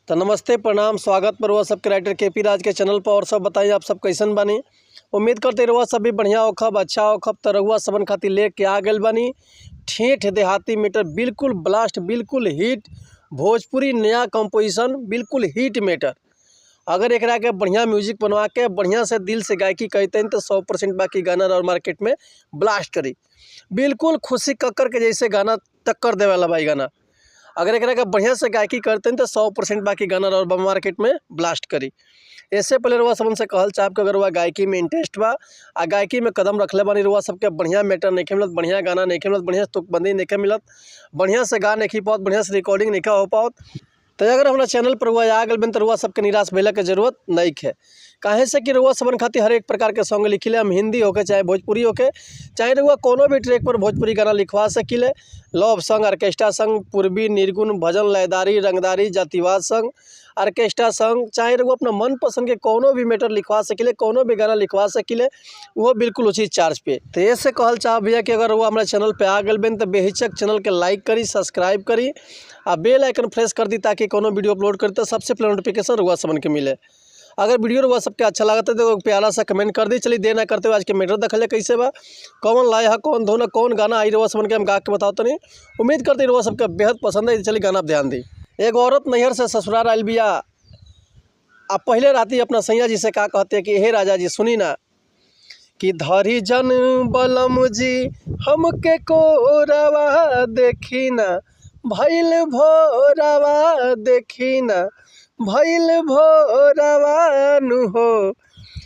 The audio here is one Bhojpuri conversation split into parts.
तो नमस्ते, प्रणाम, स्वागत पर हुआ सबके राइटर के पी राज के चैनल पर। और सब बताइए आप सब कैसन बानी। उम्मीद करते रहुआ सब भी बढ़िया होखब, अच्छा होखब। तो रहुआ सबन खातिर लेके आ गइल बानी ठेठ देहाती मीटर, बिल्कुल ब्लास्ट, बिल्कुल हिट भोजपुरी नया कंपोजिशन, बिल्कुल हिट मैटर। अगर एकरा के बढ़िया म्यूजिक बनवा के बढ़िया से दिल से गायकी करते तो 100% बाकी गाना और मार्केट में ब्लास्ट करी। बिल्कुल खुशी कक्कर के जैसे गाना टक्कर देवे वाला भाई गाना। अगर एकरा के बढ़िया से गायकी करते तो 100% बाकी गाना और मार्केट में ब्लास्ट करी। इससे पहले रुआ सबन से कहल चाहब कि अगर रुआ गायकी में इंटरेस्ट बा आ गायकी में कदम रखले बानी, रुआ सबके बढ़िया मैटर नहीं मिलत, बढ़िया गाना नहीं मिलत, बढ़िया तुकबंदी नहीं मिलत, बढ़िया से गा नहीं पाओत, बढ़िया से रिकॉर्डिंग नहीं हो पाओत, तो अगर हमारा चैनल पर रुआ आ गल बन तो रुआ सबके निराश भैला के जरूरत नहीं है। काहे से कि रुआ सबन खातिर हर एक प्रकार के सॉन्ग लिखिले हम, हिंदी होके चाहे भोजपुरी होके, चाहे रुआ कोनो भी ट्रैक पर भोजपुरी गाना लिखवा सकिले। लव सॉन्ग, ऑर्केस्ट्रा सॉन्ग, पूर्वी, निर्गुण, भजन, लयदारी, रंगदारी, जातिवाद सॉन्ग, ऑर्केस्ट्रा सॉन्ग, चाहे रुआ अपना मन पसंद के कोनो भी मैटर लिखवा सकिले, कोनो भी गाना लिखवा सकिले, वो बिल्कुल उचित चार्ज पे। तो ऐसे कहल चाह भैया कि अगर वो हमारा चैनल पे आ गल बन तो बेहिचक चैनल के लाइक करी, सब्सक्राइब करी आ बेल आइकन प्रेस कर दी ताकि कोनो वीडियो अपलोड करी तो सबसे पहले नोटिफिकेशन रुआ सबन के मिले। अगर वीडियो रुआ सबके अच्छा लगता है तो प्यारा सा कमेंट कर दी। चलिए देर ना करते हुए आज के मैटर देखल कैसे बा, कौन लाए है, कौन धुन, कौन गाना आई रुआ सबन के हम गा के बताओ तो नहीं। उम्मीद करते रुआ सबके बेहद पसंद है। चलिए गाना आप ध्यान दी। एक औरत नैहर से ससुराल आयल बिया आ पहले राती अपना सैया जी से का कहते कि हे राजा जी सुनी ना कि धरी जन बलम जी हमके कोरवा देखी ना, भैल भोरवा देखी ना, भैल भोरवा नु हो,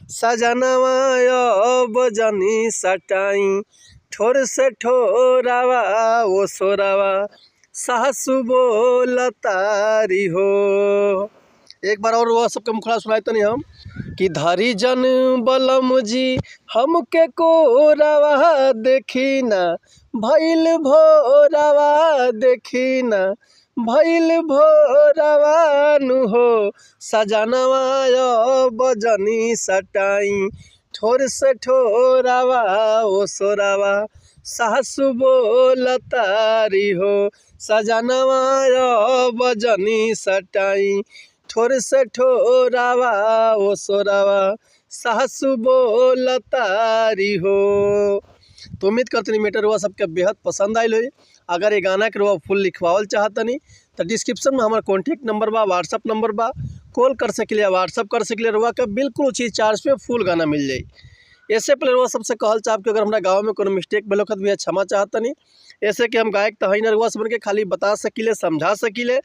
सजनवा अब जनी सटाई ठोर से ठोरवा ओ सोरवा सासु बोलतारी हो। एक बार और वह सबके मुखड़ा सुनाए तो नहीं हम कि धरी जन बलम जी हमके कोरवा देखी ना, भैल भोरवा देखी ना, भैल भोरवा नु हो, सजनवा अब जनी सटाई ठोर से ठोरवा ओ सोरवा सासु बोलतारी हो, सजनवा अब जनी सटाई ठोर से ठोरावा ओ सोरावा सासु बोलतारी हो। तो उम्मीद करते नहीं मैटर हुआ सबके बेहद पसंद आयल हुई। अगर ये गाना के रुआ फुल लिखवावल चाहतनी तो डिस्क्रिप्शन में हमारा कॉन्टैक्ट नंबर बा, व्हाट्सअप नंबर बा, कॉल कर सकिले या व्हाट्सअप कर सकिले, रुआ के बिल्कुल उचित चार्ज पे फुल गाना मिल जाई। ऐसे पहले रुआ सबसे कहल चाहब कि अगर हमारा गाँव में कोनो मिस्टेक भेल होखत भी क्षमा चाहतनी। ऐसे कि हम गायक तो है ना, रुआ सबन के खाली बता सकिले, समझा सकिले।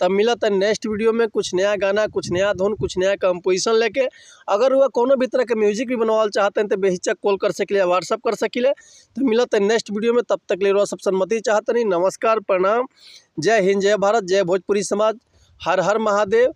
तब मिलत है नेक्स्ट वीडियो में कुछ नया गाना, कुछ नया धुन, कुछ नया कंपोजिशन लेके। अगर रुआ कोनो भी तरह के म्यूजिक भी बनवाल चाहते हैं तो बेहिचक कॉल कर सकिले या व्हाट्सअप कर सकिले। तो मिलत है नेक्स्ट वीडियो में, तब तक ले रुआ सब सहमति चाहतनी। नमस्कार, प्रणाम, जय हिंद, जय भारत, जय भोजपुरी समाज, हर हर महादेव।